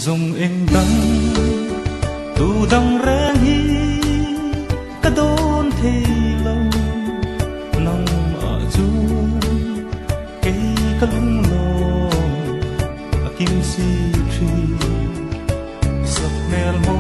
Zawng eng dang tu dang reng hi ka dawn thei lo nangmah chuan kei ka lunglawm a kim si thin. Sak hmel mawi.